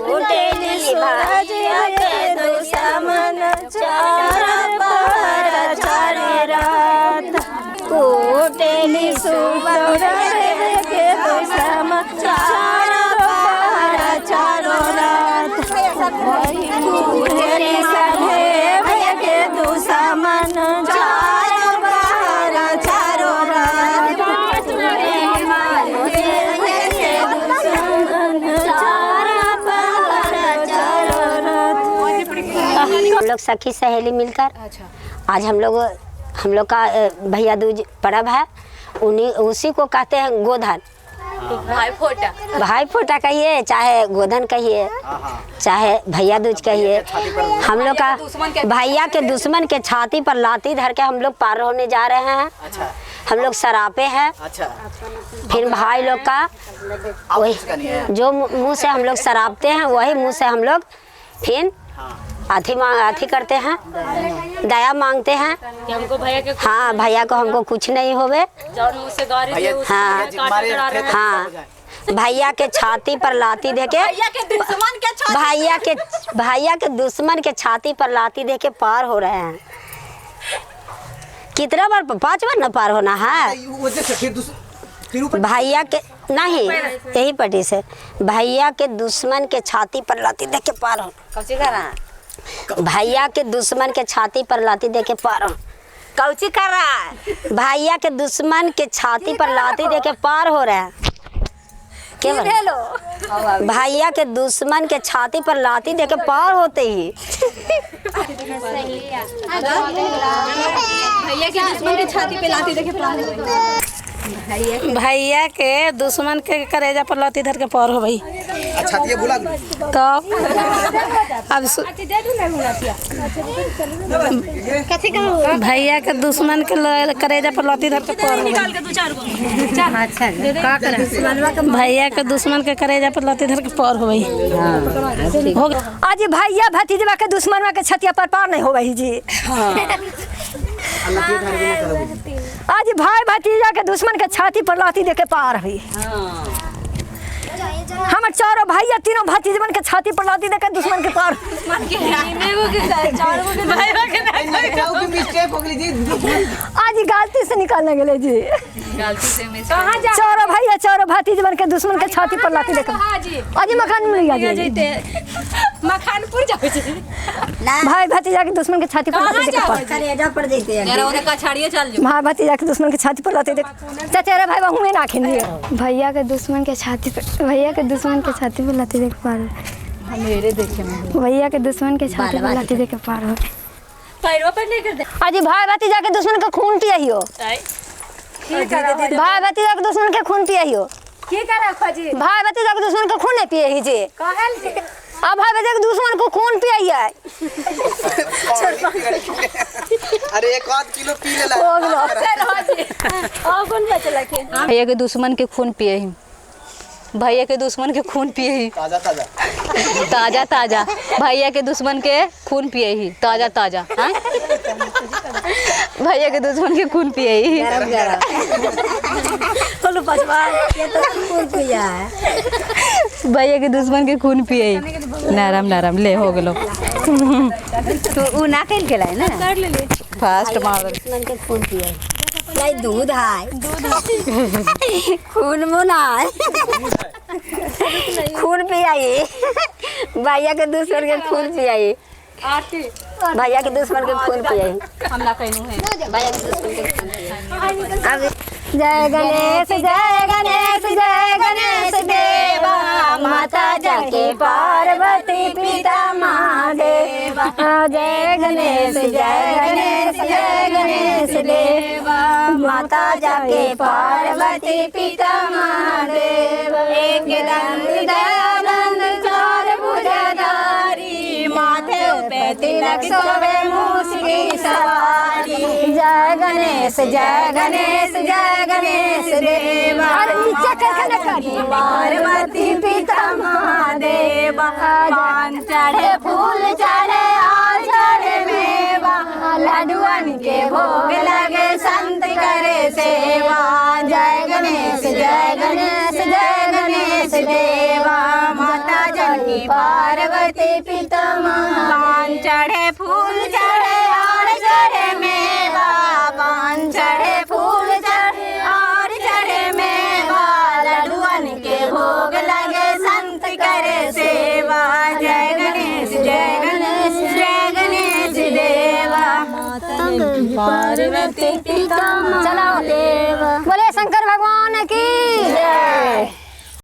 टूटेली भैया के दुश्मन चार पहर चार रात। टूटेली सूरज के दुश्मन चार पहर चारों रात। टूटेली सभे भैया के दुश्मन चार पहर चारों रात। हम लोग सखी सहेली मिलकर आज हम लोग का भैया दूज पर्व है, उन्हीं उसी को कहते हैं गोधन। भाई फोटा, भाई फोटा कहिए, चाहे गोधन कहिए, चाहे भैया दूज कहिए। हम लोग का भैया के दुश्मन के छाती पर लाती धर के हम लोग पार होने जा रहे हैं। हम लोग सरापे हैं। फिर भाई लोग का वही जो मुँह से हम लोग सरापते हैं वही मुँह से हम लोग फिर आथी करते हैं, दया मांगते हैं कि हमको भैया के, हाँ भैया को हमको कुछ नहीं होवे। हाँ हाँ, भैया के छाती पर लाती दे के, भैया के दुश्मन के छाती पर लाती दे के पार हो रहे हैं। कितना बार? 5 बार न पार होना है भैया के, नहीं यही पटी से भैया के दुश्मन के छाती पर लाती दे के पार हो। भैया के दुश्मन के छाती पर लाती दे के पार हो। कौची कर रहा है? भैया के दुश्मन के छाती पर लाती दे के पार हो रहा है। क्या भैया के दुश्मन के छाती पर लाती दे के पार होते ही भैया के दुश्मन के छाती पे लाती दे के पार। भैया के दुश्मन के करेजा पर लाती धर के पार हो भाई। अच्छा ये बोला तो अब भैया के दुश्मन के करेजा पर लाती धर के पार हो। भैया के दुश्मन के करेजा पर लाती धर के पार हो भाई। आज भैया भतीजवा के दुश्मनवा के छतिया पर पार नहीं हो जी। आज भाई भतीजा के दुश्मन के छाती पर लाती दे के पार हुई। हम चारों भैया तीनों भतीजवन के छाती पर लाती दे के दुश्मन के पार। आज गलती से निकालने गेले जी, चारों भैया चारों भतीजवन के दुश्मन के छाती पर लाती दे के। आज मकान मिल गया, मखानपुर जाओ भाई भतीजा के दुश्मन के छाती पर लाती दे के पार। भाई भतीजा के दुश्मन के छाती पर लाती दे चचेरे भाई बहु में ना खिंदी। भैया के दुश्मन के छाती पे, भैया के दुश्मन के छाती पर लाती दे के पार। मेरे देखे भैया के दुश्मन के छाती पर लाती दे के पार हो। पैरों पर नहीं कर दे। आज भाई भतीजा के दुश्मन के खून पियाहियो। भाई भतीजा के दुश्मन के खून पियाहियो। की करा खोजी? भाई भतीजा के दुश्मन के खून नहीं पियही जी। कहल जी अब भाई भतीजा के दुश्मन को खून पियाई। अरे 1 किलो पी लेला। और कौन बचला के? भैया के दुश्मन के खून पियही, भैया के दुश्मन के खून पियही, ताजा ताजा ताजा ताजा। भैया के दुश्मन के खून पियही ताजा ताजा। हाँ भैया के दुश्मन के खून पियही गरम गरम। भैया के दुश्मन के खून पियही। नरम नरम ले हो गलो। तो उ ना कल के लाए ना फास्ट मार दुश्मन के खून पियही। नहीं दूध है, खून मुना है, खून पियाई भैया के दुश्मन के खून पियाई। भैया के दुश्मन के खून पियाई। हम ना कहनू है भैया के दुश्मन के खून पियाई। जय गणेश जय गणेश जय गणेश देवा, माता जाके पार्वती पिता महादेवा। जय गणेश जय गणेश जय गणेश देवा, माता जाके पार्वती पिता महादेवा। एक दंत दयानंद चार भुजधारी, माथे पे तिलक शोभे मूस की सवारी। जय गणेश जय गणेश जय गणेश देवा, पार्वती पिता महादेवा। पान चढ़े फूल चढ़े आल चढ़े मेवा, लड्डुअन के भोग लगे संत करे सेवा। जय गणेश जय गणेश जय गणेश देवा, माता जन जननी पार्वती पिता पान चढ़े फूल चढ़े और चढ़े मेवा, पान चढ़े फूल चढ़े और चढ़े मेवा, लड्डुअन के भोग लगे संत करे सेवा। जय गणेश जय गणेश जय गणेश देवा। पार्वती पिता चलो बोले शंकर भगवान की जय।